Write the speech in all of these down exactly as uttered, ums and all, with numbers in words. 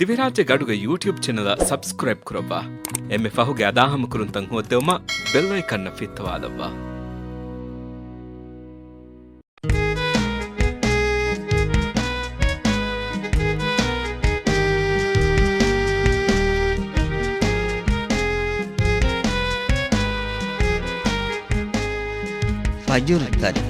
ދިވެހިރާއްޖޭގެ އަޑުގެ ޔޫޓިއުބް ޗެނަލަށް ސަބްސްކްރައިބް ކުރައްވާ. އެންމެ ފަހުގެ އަދާހަމަކުރުންތައް ހޯއްދެވުމަށް ބެލް އައިކަންއަށް ފިއްތަވާލައްވާ. ފަޖުރު ތަރި.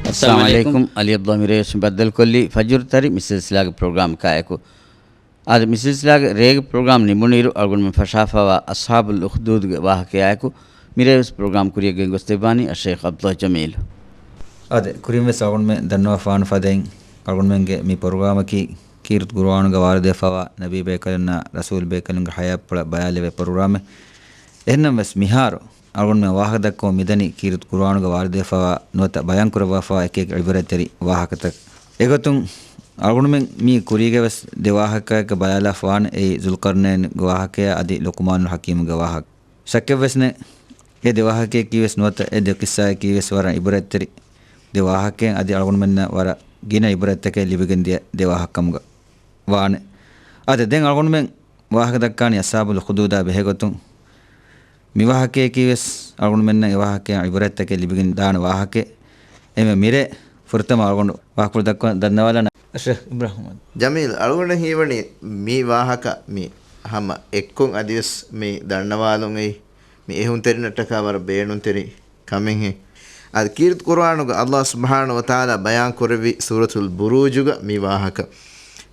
އައްސަލާމު އައްސަލާމު ޢަލައިކުމް. ޢަލީ ޢަބްދުﷲ މިރޭވެސް ބައްދަލުކޮށްލީ ފަޖުރު ތަރި މި ސިލްސިލާގެ ޕްރޮގްރާމަކާއެކު. އާދެ، މި ސިލްސިލާގެ ރޭގެ ޕްރޮގްރާމް ނިމުނުއިރު އަޅުގަނޑުމެން ފަށާފައިވާ އަޞްޙާބުލް އުޚްދޫދުގެ ވާހަކަޔާއެކު މިރޭވެސް ޕްރޮގްރާމް ކުރިއަށް ގެންގޮސްދެއްވާނީ އައްޝައިޚް ޢަބްދުﷲ ޖަމީލު. އާދެ، ކުރިންވެސް އަޅުގަނޑުމެން ދަންނަވާފާނު ފަދައިން އަޅުގަނޑުމެންގެ މި ޕްރޮގްރާމަކީ ކީރިތި ޤުރުއާނުގަ ވާރިދުވެފައިވާ ނަބީ ބޭކަލުންނާ ރަސޫލް ބޭކަލުންގެ ޙަޔާތްޕުޅަށް ބަޔާލެވޭ ޕްރޮގްރާމެއް. އެހެންނަމަވެސް މިހާރު އަޅުގަނޑުމެން ވާހަކަ ދައްކަމުން މިދަނީ ކީރިތި ޤުރުއާނުގަ ވާރިދުވެފައިވާ ނުވަތަ ބަޔާން ކުރައްވާފައިވާ އެކި އެކި ޢިބްރަތްތެރި ވާހަކަތައް. އެގޮތުން އަޅުގަނޑުމެން މީ ކުރީގަވެސް ދެ ވާހަކައަކަށް ބަލާލާފަވާނެ، އެއީ ޒުލްޤަރްނައިންގެ ވާހަކަޔާ އަދި ލުޤުމާނުލް ޙަކީމުގެ ވާހަކަ. ޝައްކެއްވެސް ނެތް، އެ ދެ ވާހަކަޔަކީވެސް ނުވަތަ އެ ދެ ޤިއްސާއަކީވެސް ވަރަށް ޢިބްރަތްތެރި ދެ ވާހަކައެއް، އަދި އަޅުގަނޑުމެންނަށް ވަރަށް ގިނަ ޢިބްރަތްތަކެއް ލިބިގެން ދިޔަ ދެ ވާހަކަ ކަމުގަ ވާނެ. އާދެ، ދެން އަޅުގަނޑުމެން ވާހަކަ ދައްކާނީ އަޞްޙާބުލް އުޚްދޫދާ ބެހޭގޮތުން. މި ވާހަކަޔަކީވެސް އަޅުގަނޑުމެންނަށް އެ ވާހަކައިން ޢިބްރަތްތަކެއް ލިބިގެން ދާނެ ވާހަކައެއް. އެންމެ މިރޭ ފުރަތަމަ އަޅުގަނޑު ވާހަކަފުޅު ދައްކަން ދަންނަވާލާނަން. އައްޝައިޚް އިބްރާހިމް. ޖަމީލް، އަޅުގަނޑަށް ހީވަނީ މި ވާހަކަ މި ހަމަ އެއްކޮށް އަދިވެސް މި ދަންނަވާލުން އެއީ މި އެހުންތެރިންނަށްޓަކާ ވަރަށް ބޭނުންތެރި ކަމެއްހެން. އަދި ކީރިތި ޤުރުއާނުގަ ﷲ ސުބްޙާނަހޫ ވަތަޢާލާ ބަޔާން ކުރެއްވި ސޫރަތުލް ބުރޫޖުގަ މި ވާހަކަ.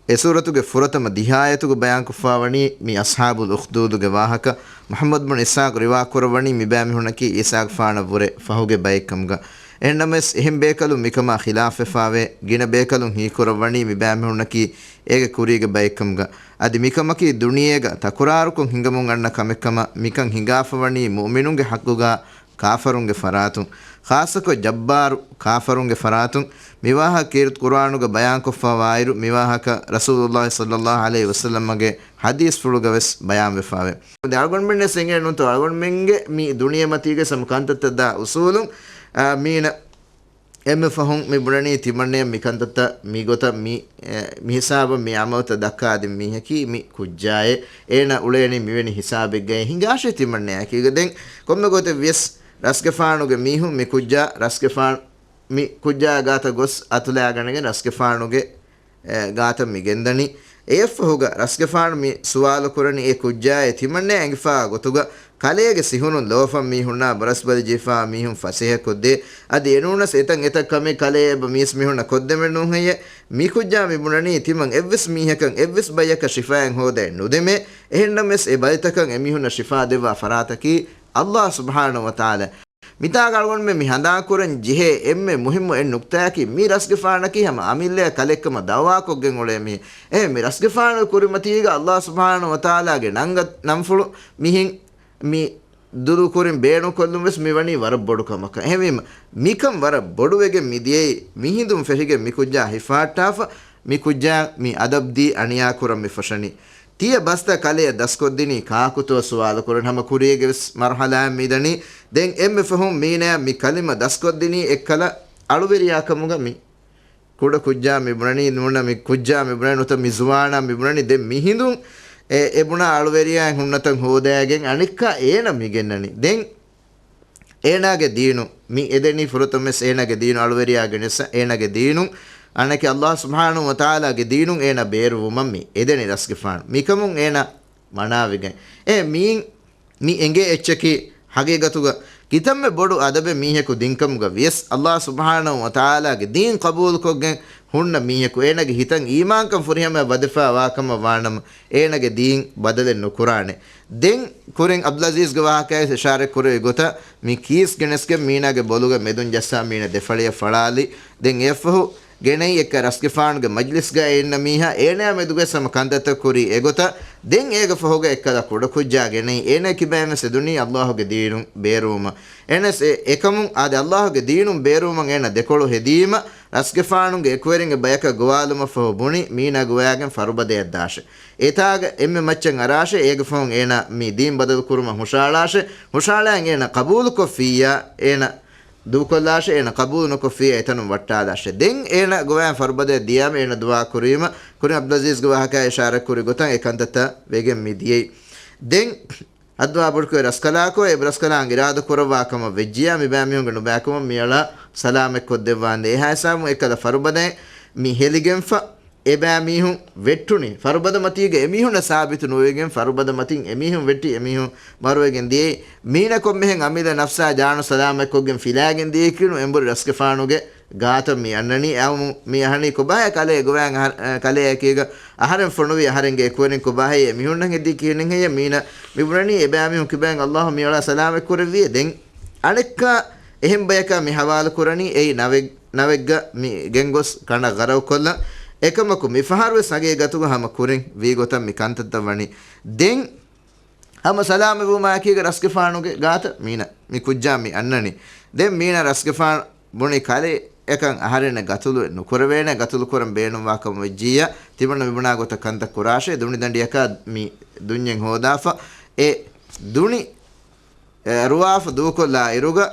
އެ ސޫރަތުގެ ފުރަތަމަ ދިހަ އާޔަތުގަ ބަޔާންކޮށްފައިވަނީ މި އަޞްޙާބުލް އުޚްދޫދުގެ ވާހަކަ. މުޙައްމަދު ބުން އިސްޙާޤް ރިވާ ކުރައްވަނީ މިބައިމީހުންނަކީ އީސާގެފާނަށްވުރެ ފަހުގެ ބައެއްކަމުގަ. އެހެންނަމަވެސް އެހެން ބޭކަލުން މިކަމާ ޚިލާފްވެފައިވޭ. ގިނަ ބޭކަލުން ހީކުރައްވަނީ މިބައިމީހުންނަކީ އޭގެ ކުރީގެ ބައެއްކަމުގަ. އަދި މިކަމަކީ ދުނިޔޭގަ ތަކުރާރުކޮށް ހިނގަމުން އަންނަ ކަމެއްކަމަށް މިކަން ހިނގާފަވަނީ މުއުމިނުންގެ ޙައްޤުގަ ކާފަރުންގެ ފަރާތުން، ޚާއްޞަކޮށް ޖައްބާރު ކާފަރުންގެ ފަރާތުން. މިވާހަކަ ކީރިތި ޤުރުއާނުގަ ބަޔާންކޮށްފައިވާއިރު، މިވާހަކަ ރަސޫލުﷲ ޞައްލަﷲ ޢަލައިހި ވަސައްލަމްގެ ޙަދީޘްފުޅުގަވެސް ބަޔާންވެފައިވޭ. އަޅުގަނޑުމެންނަށް އެނގޭ ނޫންތޯ، އަޅުގަނޑުމެންގެ މި ދުނިޔެމަތީގަ ހަމަ ކަންތައްތައް ދާ އުސޫލުން، އާ، މީނަ އެންމެ ފަހުން މި ބުނަނީ ތިމަންނަޔަށް މި ކަންތައްތައް މި ގޮތަށް މި، އެ، މި ހިސާބަށް މި ޢަމަލުތައް ދައްކާ އަދި މީހަކީ މި ކުއްޖާއޭ. އޭނަ އުޅޭނީ މިވެނި ހިސާބެއްގައޭ ހިނގާށޭ ތިމަންނަޔަކީގަ. ދެން ކޮންމެ ގޮތެއް ވިޔަސް ރަސްގެފާނުގެ މީހުން މި ކުއްޖާ ރަސްގެފާނު، މި ކުއްޖާ ގާތަށް ގޮސް އަތުލައިގަނެގެން ރަސްގެފާނުގެ އެ، ގާތަށް މި ގެންދަނީ. އެއަށްފަހުގަ ރަސްގެފާނު މި ސުވާލު ކުރަނީ އެ ކުއްޖާއޭ ތިމަންނަޔަށް އެނގިފާ ގޮތުގަ ކަލޭގެ ސިހުނުން ލޯފަން މީހުންނާ ބަރަސްބަލި ޖެހިފާ މީހުން ފަސޭހަކޮށްދޭ. އަދި އެނޫނަސް އެތަން އެތައް ކަމެއް ކަލޭ އެބަ މީސް މީހުންނަށް ކޮށްދެމެއް ނޫން ހެއްޔޭ؟ މި ކުއްޖާ މި ބުނަނީ ތިމަން އެއްވެސް މީހަކަށް އެއްވެސް ބައްޔަކަށް ޝިފާއެއް ހޯދައެއް ނުދެމޭ. އެހެންނަމަވެސް އެ ބަލިތަކަށް އެމީހުންނަށް ޝިފާ ދެއްވާ ފަރާތަކީ ﷲ ސުބްޙާނަހޫ ވަތަޢާލާ. މިތާގަ އަޅުގަނޑުމެން މި ހަނދާން ކުރަން ޖެހޭ އެންމެ މުހިއްމު އެއް ނުކްތާއަކީ، މި ރަސްގެފާނަކީ ހަމަ އަމިއްލަޔަށް ކަލެއްކަމަށް ދަޢުވާކޮށްގެން އުޅޭ މީހެއް. އެހެން މި ރަސްގެފާނުގެ ކުރިމަތީގަ ﷲ ސުބްޙާނަހޫ ވަތަޢާލާގެ ނަންގަ-، ނަންފުޅު މިހެން މި ދުލުކުރިން ބޭނުންކޮށްލުން ވެސް މި ވަނީ ވަރަށް ބޮޑު ކަމަކަށް. އެހެންވީމަ، މިކަން ވަރަށް ބޮޑުވެގެން މި ދިޔައީ، މިހިނދުން ފެށިގެން މި ކުއްޖާ ހިފަހައްޓާފަ، މި ކުއްޖާ މި އަދަބްދީ އަނިޔާ ކުރަން މި ފަށަނީ. ތިޔަ ބަސްތައް ކަލެޔަށް ދަސްކޮށްދިނީ ކާކުތޯ ސުވާލު ކުރަން ހަމަ ކުރީގެ ވެސް މަރުޙަލާއެއް މިދަނީ. ދެން އެންމެ ފަހުން މީނަޔަށް މި ކަލިމަ ދަސްކޮށްދިނީ އެއްކަލަ އަޅުވެރިޔާ ކަމުގަ މި ކުޑަ ކުއްޖާ މި ބުނަނީ ނޫނަ މި ކުއްޖާ މި ބުނަނީ ނުތަ މި ޒުވާނާ މި ބުނަނީ. ދެން މިހިނދުން އެ، އެ ބުނާ އަޅުވެރިޔާ ހުންނަތަން ހޯދައިގެން އަނެއްކާ އޭނަ މި ގެންނަނީ. ދެން އޭނާގެ ދީނު މި އެދެނީ ފުރަތަމަވެސް އޭނާގެ ދީނު އަޅުވެރިޔާގެ ނެސް އޭނާގެ ދީނު އަނެކެ ﷲ ސުބްޙާނަހޫ ވަތަޢާލާގެ ދީނުން އޭނާ ބޭރުވުމަށް މި އެދެނީ ރަސްގެފާނު. މިކަމުން އޭނާ މަނާވެގެން. އެ މީން މި އެނގޭ އެއްޗަކީ ހަގީގަތުގަ ކިތަންމެ ބޮޑު އަދަބެއް މީހަކު ދިންކަމުގަ ވިޔަސް ﷲ ސުބްޙާނަހޫ ވަތަޢާލާގެ ދީން ޤަބޫލުކޮށްގެން ހުންނަ މީހަކު އޭނާގެ ހިތަށް އީމާންކަން ފުރިހަމަޔަށް ވަދެފައި ވާކަމަށް ވާނަމަ އޭނާގެ ދީން ބަދަލެއް ނުކުރާނެ. ދެން ކުރިން އަބްދުލްޢަޒީޒްގެ ވާހަކަޔަށް އިޝާރަތް ކުރެއްވި ގޮތަށް މި ކީސް ގެނެސްގެން މީނާގެ ބޮލުގަ މެދުން ޖައްސާ މީނަ ދެފަޅިއަށް ފަޅާލި. ދެން އެއަށްފަހު ގެނައި އެއްކަ ރަސްގެފާނުގެ މަޖްލިސްގައި އިންނަ މީހާ އޭނާ މެދުގައި ހަމަ ކަންތައްތައް ކުރީ އެގޮތަށް. ދެން އޭގެ ފަހުގަ އެއްކަލަ ކުޑަ ކުއްޖާ ގެނައި އޭނާ ކިބައިން ވެސް އެދުނީ ﷲގެ ދީނުން ބޭރުވުމަށް. އެނަސް އެ އެކަމުން އާދެ ﷲގެ ދީނުން ބޭރުވުމަށް އޭނާ ދެކޮޅު ހެދީމަ ރަސްގެފާނުގެ އެކުވެރިންގެ ބަޔަކަށް ގޮވާލުމަށްފަހު ބުނި މީނާ ގޮވާގެން ފަރުބަދަޔަށް ދާށެ. އެތާގަ އެންމެ މައްޗަށް އަރާށެ. އޭގެ ފަހުން އޭނާ މި ދީން ބަދަލު ކުރުމަށް ހުށައަޅާށެ. ހުށައަޅައިން އޭނާ ޤަބޫލުކޮށްފިއްޔާ އޭނާ ދޫކޮށްލާށޭ، އޭނަ ޤަބޫލު ނުކޮށްފިއްޔާ އެތަނުން ވައްޓާލާށޭ. ދެން އޭނަ ގޮވާ ފަރުބަދަޔަށް ދިޔާމަ އޭނަ ދުޢާ ކުރީމަ، ކުރިން ޢަބްދުލްޢަޒީޒްގެ ވާހަކަ އިޝާރަތް ކުރި ގޮތަށް އެ ކަންތައްތައް ވެގެން މި ދިޔައީ. ދެން ހައްދަވާ ބޮޑުކޮށް ރަސްކަލާކޮ، އެ ރަސްކަލާނގެ އިރާދަ ކުރައްވާ ކަމަށް ވެއްޖިއްޔާ، މި ބައިމީހުންގެ ނުބައިކަމަށް މިއަޅާ ސަލާމަތް ކޮށްދެއްވާނދޭ. އެހާ ހިސާބުން އެއްކަލަ ފަރުބަދައެއް މި ހެލިގެންފަ، އެބައިމީހުން ވެއްޓުނީ ފަރުބަދަ މަތީގަ އެމީހުންނަށް ސާބިތު ނުވެގެން، ފަރުބަދަ މަތިން އެމީހުން ވެއްޓި އެމީހުން މަރުވެގެން ދިޔައީ. މީނަ ކޮންމެހެން އަމިއްލަ ނަފްސާ ޖާނު ސަލާމަތްކޮށްގެން ފިލާގެން ދިޔައީކީނު އެނބުރި ރަސްގެފާނުގެ ގާތަށް މި އަންނަނީ. އައުމު މި އަހަނީ ކޮބާހޭ ކަލޭ ގޮވާން އަހަ-، އަ، ކަލެއަކީގަ އަހަރެން ފޮނުވި އަހަރެންގެ އެކުވެރިން ކޮބާހޭ އެމީހުންނަށް ހެދީ ކިހިނެއްހެއްޔޭ މީނަ މި ބުނަނީ އެބައިމީހުން ކިބައިން އައްލާހު މިއަޅާ ސަލާމަތް ކުރެއްވިއޭ. ދެން އަނެއްކާ އެހެން ބަޔަކާ މި ހަވާލު ކުރަނީ އެއީ ނަވެއް-، ނަވެއްގަ މި ގެންގޮސް ކަނޑަށް ޣަރަގުކޮށްލަން. އެކަމަކު މި ފަހަރުވެސް ހަގީގަތުގަ ހަމަ ކުރިން ވީގޮތަށް މި ކަންތައްތައް ވަނީ. ދެން ހަމަ ސަލާމަތްވުމާއެކީގަ ރަސްގެފާނުގެ ގާތަށް މީނަ މި ކުއްޖާ މި އަންނަނީ. ދެން މީނަ ރަސްގެފާނު ބުނި ކަލޭ އެކަން އަހަރެންނަށް ގަތުލު ނުކުރެވޭނެ، ގަތުލު ކުރަން ބޭނުންވާ ކަމަށް ވެއްޖިއްޔާ، ތިމަންނަ މި ބުނާ ގޮތަށް ކަންތައް ކުރާށޭ. ދުނި ދަނޑިއަކާ މި ދުންޏެއް ހޯދާފަ، އެ ދުނި އެ އަރުވާފަ ދޫކޮށްލާ އިރުގަ،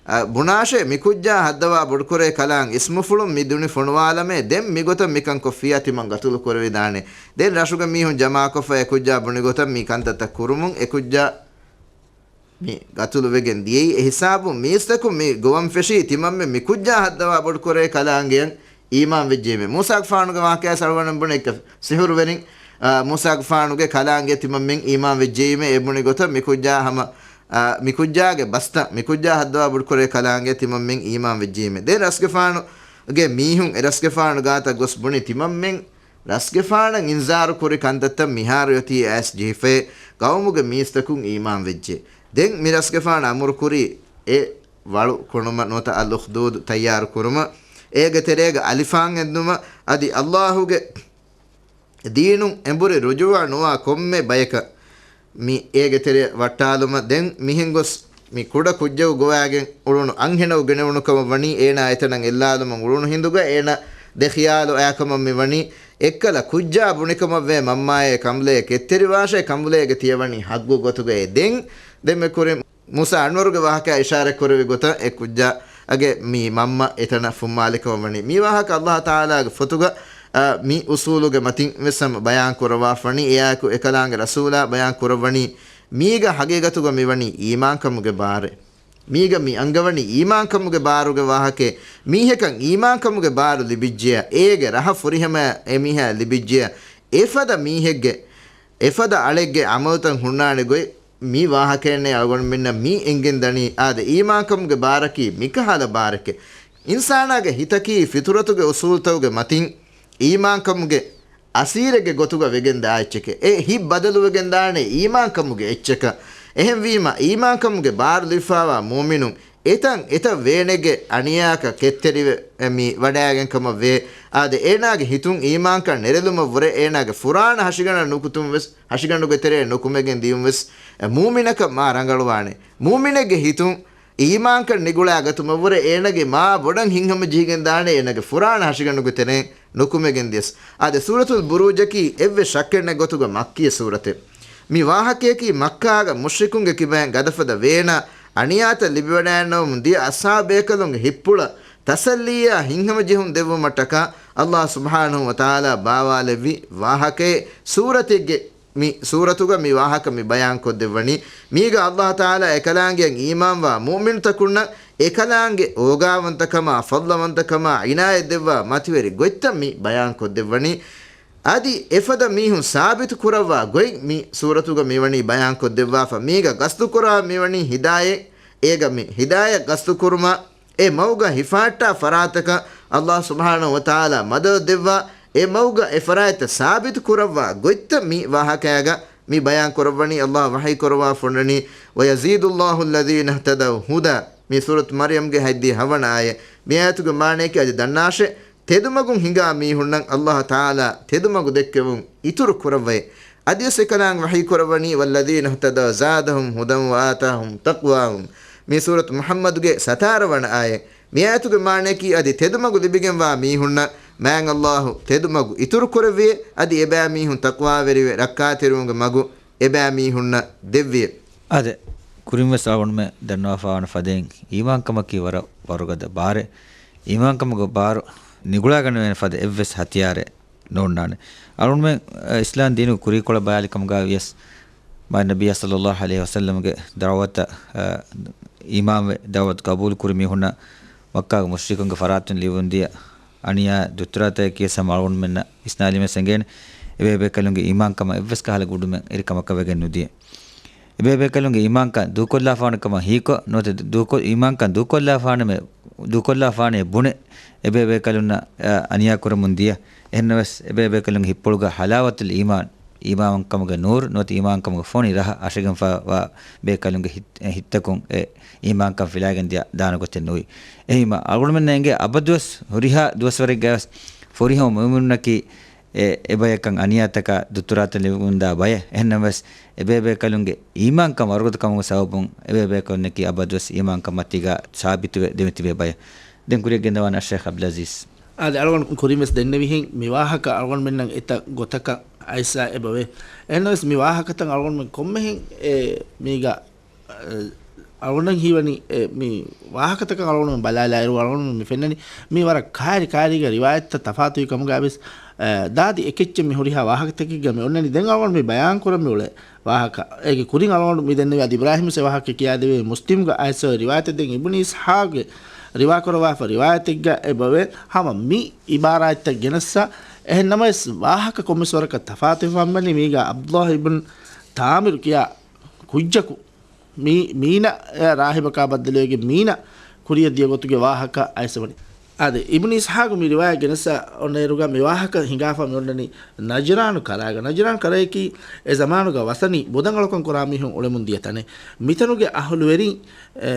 އަ، ބުނާށޭ، މިކުއްޖާ ހައްދަވާ ބޮޑުކުރޭ ކަލާނގެ އިސްމުފުޅުން މި ދުނި ފޮނުވާލަމޭ. ދެން މިގޮތަށް މިކަން ކޮށްފިއްޔާ ތިމަން ގަތުލު ކުރެވިދާނެ. ދެން ރަށުގެ މީހުން ޖަމާކޮށްފަ އެކުއްޖާ ބުނި ގޮތަށް މި ކަންތައްތައް ކުރުމުން އެކުއްޖާ މި ގަތުލު ވެގެން ދިޔައީ. އެ ހިސާބުން މީސްތަކުން މި ގޮވަން ފެށީ ތިމަންމެން މިކުއްޖާ ހައްދަވާ ބޮޑުކުރޭ ކަލާނގެއަށް އީމާން ވެއްޖެއީމޭ. މޫސާގެފާނުގެ ވާޤިޢާ ސަޅުވަނަން ބުނެ އެއްކަ ސިހުރުވެރިން، އާ، މޫސާގެފާނުގެ ކަލާނގެ ތިމަންމެން އީމާން ވެއްޖެއީމޭ. އެ ބުނި ގޮތަށް މިކުއްޖާ ހަމަ، އާ، މިކުއްޖާގެ ބަސްތައް، މިކުއްޖާ ހައްދަވާ ބޮޑުކުރޭ ކަލާނގެ ތިމަންމެން އީމާން ވެއްޖެއީމޭ. ދެން ރަސްގެފާނުގެ މީހުން އެ ރަސްގެފާނު ގާތަށް ގޮސް ބުނި ތިމަންމެން ރަސްގެފާނަށް އިންޒާރު ކުރި ކަންތައްތައް މިހާރު އޮތީ އައިސް ޖެހިފައި ގައުމުގެ މީސްތަކުން އީމާން ވެއްޖެ. ދެން މި ރަސްގެފާނު އަމުރު ކުރީ އެ ވަޅު ކޮނުމަށް ނުވަތަ އަލްއުޚްދޫދު ތައްޔާރު ކުރުމަށް، އޭގެ ތެރޭގަ އަލިފާން އެންދުމަށް، އަދި އައްލާހުގެ ދީނުން އެނބުރި ރުޖޫޢަ ނުވާ ކޮންމެ ބަޔަކަށް މި އޭގެ ތެރެ ވައްޓާލުމަށް. ދެން މިހެން ގޮސް މި ކުޑަ ކުއްޖަކު ގޮވާގެން އުޅުނު އަންހެނަކު ގެނެވުނު ކަމަށް ވަނީ، އޭނާ އެތަނަށް އެއްލާލުމަށް އުޅުނު ހިނދުގަ އޭނާ ދެ ޚިޔާލު އައިކަމަށް މި ވަނީ. އެއްކަލަ ކުއްޖާ ބުނިކަމަށްވޭ މަންމާއޭ ކަނބުލޭ ކެތްތެރިވާށޭ، ކަނބުލޭގެ ތިޔަވަނީ ހައްގު ގޮތުގައޭ. ދެން، ދެން މި ކުރިން މޫސާ އަންވަރުގެ ވާހަކަ އިޝާރަތް ކުރެވި ގޮތަށް އެ ކުއްޖާގެ މި މަންމަ އެތަނަށް ފުންމާލިކަމަށް ވަނީ. މި ވާހަކަ އައްލާހު ތަޢާލާގެ ފޮތުގަ، އަ، މި އުސޫލުގެ މަތިން ވެސް ހަމަ ބަޔާން ކުރައްވާފަ ވަނީ. އެއާއެކު އެކަލާނގެ ރަސޫލާ ބަޔާން ކުރައްވަނީ މީގަ ހަގީގަތުގަ މިވަނީ އީމާންކަމުގެ ބާރެއް. މީގަ މި އަންގަވަނީ އީމާންކަމުގެ ބާރުގެ ވާހަކައެއް. މީހަކަށް އީމާންކަމުގެ ބާރު ލިބިއްޖެޔާ، އޭގެ ރަހަ ފުރިހަމަޔަށް އެމީހާ ލިބިއްޖެޔާ، އެފަދަ މީހެއްގެ، އެފަދަ އަޅެއްގެ ޢަމަލުތައް ހުންނާނެ ގޮތް މި ވާހަކައެއްނެއް އަޅުގަނޑުމެންނަށް މި އެނގެން ދަނީ. އާދެ، އީމާންކަމުގެ ބާރަކީ މިކަހަލަ ބާރެކޭ. އިންސާނާގެ ހިތަކީ ފިޠުރަތުގެ އުސޫލުތަކުގެ މަތިން އީމާންކަމުގެ އަސީރެއްގެ ގޮތުގަ ވެގެން ދާ އެއްޗެކޭ. އެ ހިތް ބަދަލުވެގެން ދާނެ އީމާންކަމުގެ އެއްޗަކަށް. އެހެންވީމަ، އީމާންކަމުގެ ބާރު ލިބިފާވާ މުއުމިނުން އެތަން އެތައް ވޭނެއްގެ އަނިޔާއަކަށް ކެތްތެރިވެ މި ވަޑައިގެން ކަމަށް ވޭ. އާދެ، އޭނާގެ ހިތުން އީމާންކަން ނެރެލުމަށް ވުރެ އޭނާގެ ފުރާނަ ހަށިގަނޑަށް ނުކުތުން ވެސް، ހަށިގަނޑުގެ ތެރެއަށް ނުކުމެގެން ދިޔުން ވެސް، އެ، މުއުމިނަކަށް މާ ރަނގަޅުވާނެ. މުއުމިނެއްގެ ހިތުން އީމާންކަން ނިގުޅާގަތުމަށްވުރެ އޭނަގެ މާ ބޮޑަށް ހިތްހަމަޖެހިގެން ދާނެ އޭނަގެ ފުރާނަ ހަށިގަނޑުގެ ތެރެއިން ނުކުމެގެން ދިޔަސް. އާދެ، ސޫރަތުލް ބުރޫޖަކީ އެއްވެސް ޝައްކެއްނެތް ގޮތުގަ މައްކީ ސޫރަތެއް. މި ވާހަކަޔަކީ މައްކާގަ މުޝްރިކުންގެ ކިބައިން ގަދަފަދަ ވޭނާ އަނިޔާތައް ލިބިވަޑައިގަންނަވަމުން ދިޔަ އަޞްޙާބު ބޭކަލުންގެ ހިތްޕުޅަށް ތަސައްލީއާ ހިތްހަމަޖެހުން ދެއްވުމަށްޓަކާ އައްލާހު ސުބްޙާނަހު ވަތަޢާލާ ބާވާލެއްވި ވާހަކައެއް ސޫރަތެއްގެ މި ސޫރަތުގަ މި ވާހަކަ މި ބަޔާންކޮށްދެއްވަނީ. މީގަ އައްލާހު ތަޢާލާ އެކަލާނގެއަށް އީމާންވާ މުއުމިނުތަކުންނަށް އެކަލާނގެ އޯގާވަންތަކަމާ، ފަޟްލަވަންތަކަމާ އިނާޔަތް ދެއްވާ މަތިވެރި ގޮތްތައް މި ބަޔާންކޮށްދެއްވަނީ. އަދި އެފަދަ މީހުން ސާބިތު ކުރައްވާ ގޮތް މި ސޫރަތުގަ މިވަނީ ބަޔާންކޮށްދެއްވާފަ. މީގަ ގަސްދުކުރާ މިވަނީ ހިދާޔަތް، އޭގަ މި ހިދާޔަތް ގަސްދުކުރުމަށް އެ މަގުގަ ހިފާއްޓާ ފަރާތަކަށް އައްލާހު ސުބްޙާނަހު ވަތަޢާލާ މަދަދު ދެއްވާ، އެ މަގުގަ އެ ފަރާތްތައް ސާބިތު ކުރައްވާ ގޮތްތައް މި ވާހަކައިގަ މި ބަޔާން ކުރައްވަނީ. އައްލާހު ވަޙީ ކުރައްވާ ފޮންނަނީ، "وَيَزِيدُ اللَّهُ الَّذِينَ اهْتَدَوْا هُدًى." މި ސޫރަތު މަރްޔަމްގެ ހަތްދިހަ ހަވަނަ އާޔަތް. މި އާޔަތުގެ މާނަޔަކީ އަދި ދަންނާށޭ، ތެދުމަގުން ހިނގާ މީހުންނަށް އައްލާހު ތަޢާލާ ތެދުމަގު ދެއްކެވުން އިތުރު ކުރައްވައޭ. އަދިވެސް އެކަލާނގެ ވަޙީ ކުރައްވަނީ، "وَالَّذِينَ اهْتَدَوْا زَادَهُمْ هُدًى وَآتَاهُمْ تَقْوَاهُمْ." މި ސޫރަތު މުޙައްމަދުގެ ސަތާރަ ވަނަ އާޔަތް. މި އާޔަތުގެ މާނަޔަކީ އަދި ތެދުމަގު ލިބިގެންވާ މީހުންނަށް މާތް އައްލާހު ތެދުމަގު އިތުރު ކުރެއްވިއޭ، އަދި އެބައިމީހުން ތަޤްވާވެރިވެ ރައްކާތެރިވުމުގެ މަގު އެބައިމީހުންނަށް ދެއްވިއޭ. އާދެ، ކުރިންވެސް އަޅުގަނޑުމެން ދަންނަވާފާވާނެ ފަދައިން، އީމާންކަމަކީ ވަރަށް ވަރުގަދަ ބާރެއް. އީމާންކަމުގެ ބާރު ނިގުޅާގަނެވޭނެ ފަދަ އެއްވެސް ހަތިޔާރެއް ނޯންނާނެ. އަޅުގަނޑުމެން، އަ، އިސްލާމް ދީނުގެ ކުރީކޮޅަށް ބަލާލި ކަމުގަ ވިޔަސް، މާތް ނަބިއްޔާ ޞައްލައްލާހު ޢަލައިހި ވަސައްލަމްގެ ދަޢުވަތަށް، އަ، އީމާންވެ ދަޢުވަތު ޤަބޫލު ކުރި މީހުންނަށް މައްކާގެ މުޝްރިކުންގެ ފަރާތުން ލިބިވަޑައިގެންދިޔަ އަނިޔާ ދުއްތުރާތަކެއް ކިޔަސް ހަމަ އަޅުގަނޑުމެންނަށް އިސްނާލީމެސް އެނގޭނެ. އެބޭބޭކަލުންގެ އީމާންކަމަށް އެއްވެސް ކަހަލަ ގުޑުމެއް އެރި ކަމަކަށް ވެގެން ނުދިޔަ. އެބޭބޭކަލުންގެ އީމާންކަން ދޫކޮށްލާފާނެ ކަމަށް ހީކޮށް ނުވަތަ ދޫކޮށް، އީމާންކަން ދޫކޮށްލާފާނެ މެ-، ދޫކޮށްލާފާނޭ ބުނެ އެބޭބޭކަލުންނަށް، އަ، އަނިޔާ ކުރަމުން ދިޔަ. އެހެންނަމަވެސް އެބޭބޭކަލުންގެ ހިތްޕުޅުގަ ޙަލާވަތުލް އީމާން، އީމާންކަމުގެ ނޫރު ނުވަތަ އީމާންކަމުގެ ފޮނި ރަހަ އަށިގެންފާވާ ބޭކަލުންގެ ހިތް-، ހިތްތަކުން އެ އީމާންކަން ފިލާގެން ދިޔަ ދާނެ ގޮތެއް ނުވި. އެހީމަ އަޅުގަނޑުމެންނަށް އެނގޭ އަބަދުވެސް ހުރިހާ ދުވަސްވަރެއްގަވެސް ފުރިހަމަ މުއުމިނުންނަކީ އެ، އެބަޔަކަށް އަނިޔާތަކާ ދުއްތުރާތައް ލިބިގެންދާ ބަޔެއް. އެހެންނަމަވެސް އެބޭބޭކަލުންގެ އީމާންކަން ވަރުގަދަ ކަމުގެ ސަބަބުން އެބޭބޭކަލުންނަކީ އަބަދުވެސް އީމާންކަން މަތީގަ ސާބިތުވެ ދެމިތިބޭ ބަޔެއް. ދެން ކުރިއަށް ގެންދަވާނެ އައްޝައިޚް ޢަބްދުލް ޢަޒީޒް. އާދެ، އަޅުގަނޑު ކުރިންވެސް ދެންނެވިހެން މި ވާހަކަ އަޅުގަނޑުމެންނަށް އެތައް ގޮތަކަށް އައިސް އެބަވޭ. އެހެންނަމަވެސް މި ވާހަކަތައް އަޅުގަނޑުމެން ކޮންމެހެން އެ، މީގަ އަޅުގަނޑަށް ހީވަނީ، އެ، މި ވާހަކަތަކަށް އަޅުގަނޑުމެން ބަލާލާއިރު އަޅުގަނޑުމެން މި ފެންނަނީ މީ ވަރަށް ކާރި ކާރީގަ ރިވާޔަތްތައް ތަފާތުވި ކަމުގަ ވެސް، އެ، ދާދި އެކެއްޗެއް މި ހުރިހާ ވާހަކަތަކެއްގަ މި އޮންނަނީ. ދެން އަޅުގަނޑު މި ބަޔާން ކުރަން މި އުޅޭ ވާހަކަ. އޭގެ ކުރިން އަޅުގަނޑު މި ދެންނެވި އަދި އިބްރާހިމް ވެސް ވާހަކަ ކިޔާދެވޭ މުސްލިމްގަ އައިސް އޮތް ރިވާޔަތެއް. ދެން އިބްނު އިސްޙާގެ ރިވާ ކުރަވާފަ ރިވާޔަތެއްގަ އެބަވޭ. ހަމަ މި އިބާރާތްތައް ގެނެއްސަ. އެހެން ނަމަވެސް ވާހަކަ ކޮންމެސް ވަރަކަށް ތަފާތުވެފަ ހަމަވަނީ މީގަ ޢަބްދުﷲ އިބްނު ތާމިރު ކިޔާ ކުއްޖަކު މީ-، މީނަ، އެ، ރާހިބަކާ ބައްދަލުވެގެން މީނަ ކުރިއަށް ދިޔަ ގޮތުގެ ވާހަކަ އައިސް ވަނީ. އާދެ، އިބްނު އިސްޙާގު މި ރިވާޔަތް ގެނެއްސަ އޮންނައިރުގަ މި ވާހަކަ ހިނގާފަ މި އޮންނަނީ ނަޖްރާނު ކަރާގަ. ނަޖްރާނު ކަރައަކީ އެ ޒަމާނުގަ ވަސަނީ ބުދަން އަޅުކަން ކުރާ މީހުން އުޅެމުން ދިޔަ ތަނެއް. މިތަނުގެ އަހުލުވެރިން، އެ،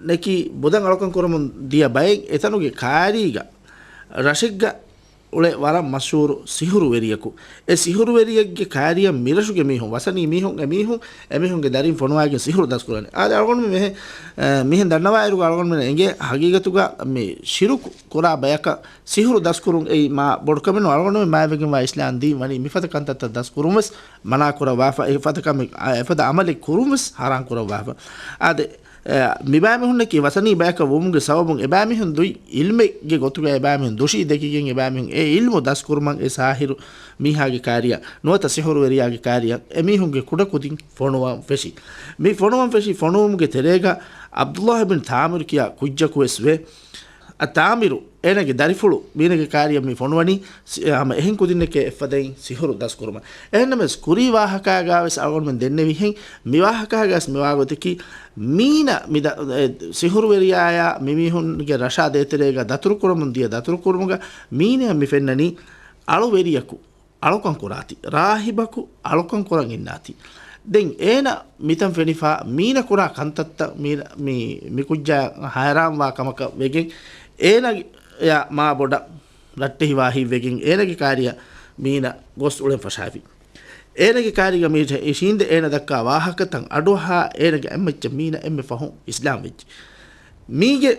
ނެކި ބުދަން އަޅުކަން ކުރަމުން ދިޔަ ބައެއް އެތަނުގެ ކާރީގަ ރަށެއްގަ އުޅޭ ވަރަށް މަޝްހޫރު ސިހުރުވެރިޔަކު. އެ ސިހުރުވެރިޔެއްގެ ކާރިއަށް މިރަށުގެ މީހުން، ވަސަނީ މީހުން، އެ މީހުން، އެމީހުންގެ ދަރިން ފޮނުވާގެން ސިހުރު ދަސްކުރަނީ. އާދެ، އަޅުގަނޑު މިހެ-، އެ، މިހެން ދަންނަވާއިރުގަ އަޅުގަނޑުމެން އެނގޭ ހަގީގަތުގަ މި ޝިރުކު ކުރާ ބަޔަކަށް ސިހުރު ދަސްކުރުން އެއީ މާ ބޮޑު ކަމެއް ނޫން. އަޅުގަނޑުމެން މާތްވެގެންވާ އިސްލާމް ދީން ވަނީ މިފަދަ ކަންތައްތައް ދަސްކުރުން ވެސް މަނާ ކުރައްވާފަ، އެފަދަ ކަމެއް، އެފަދަ ޢަމަލެއް ކުރުން ވެސް ޙަރާމް ކުރައްވާފަ. އާދެ، އެ، މިބައިމީހުންނަކީ ވަސަނީ ބަޔަކަށް ވުމުގެ ސަބަބުން އެބައިމީހުން ދުއި ޢިލްމެއްގެ ގޮތުގަ އެބައިމީހުން ދުށީ ދެކިގެން އެބައިމީހުން އެ ޢިލްމު ދަސްކުރުމަށް އެ ސާހިރު މީހާގެ ކާރިއަށް ނުވަތަ ސިހުރުވެރިޔާގެ ކާރިއަށް އެމީހުންގެ ކުޑަކުދިން ފޮނުވަން ފެށި. މި ފޮނުވަން ފެށި ފޮނުވުމުގެ ތެރޭގަ ޢަބްދުﷲ ބިން ތާމިރު ކިޔާ ކުއްޖަކު ވެސް ވޭ. އަ، ތާމިރު އޭނަގެ ދަރިފުޅު މީނަގެ ކާރިއަށް މި ފޮނުވަނީ ސި-، ހަމަ އެހެން ކުދިންނެކޭ އެއްފަދައިން ސިހުރު ދަސްކުރުމަށް. އެހެންނަމަވެސް ކުރީ ވާހަކާގާވެސް އަޅުގަނޑުމެން ދެންނެވިހެން މި ވާހަކާގަސް މިވާގޮތަކީ މީނަ މި ދަ-، އެ، ސިހުރުވެރިޔާޔާ މިމީހުންގެ ރަށާ ދޭތެރޭގަ ދަތުރުކުރަމުން ދިޔަ ދަތުރުކުރުމުގަ މީނަޔަށް މި ފެންނަނީ އަޅުވެރިޔަކު އަޅުކަން ކުރާތި، ރާހިބަކު އަޅުކަން ކުރަން އިންނާތި. ދެން އޭނަ މިތަން ފެނިފާ މީނަ ކުރާ ކަންތައްތައް މީ-، މި-، މި ކުއްޖާ ހައިރާންވާ ކަމަކަށް ވެގެން އޭނަ އެ މާ ބޮޑަށް ރައްޓެހިވާ ހިތްވެގެން އޭނަގެ ކާރިއަށް މީނަ ގޮސް އުޅެން ފަށާފި. އޭނަގެ ކާރިގަ މި އިށީނދެ އޭނަ ދައްކާ ވާހަކަތައް އަޑުއަހާ އޭނަގެ އެންމެ އެއްޗެއް މީނަ އެންމެ ފަހުން އިސްލާމް ވެއްޖެ. މީގެ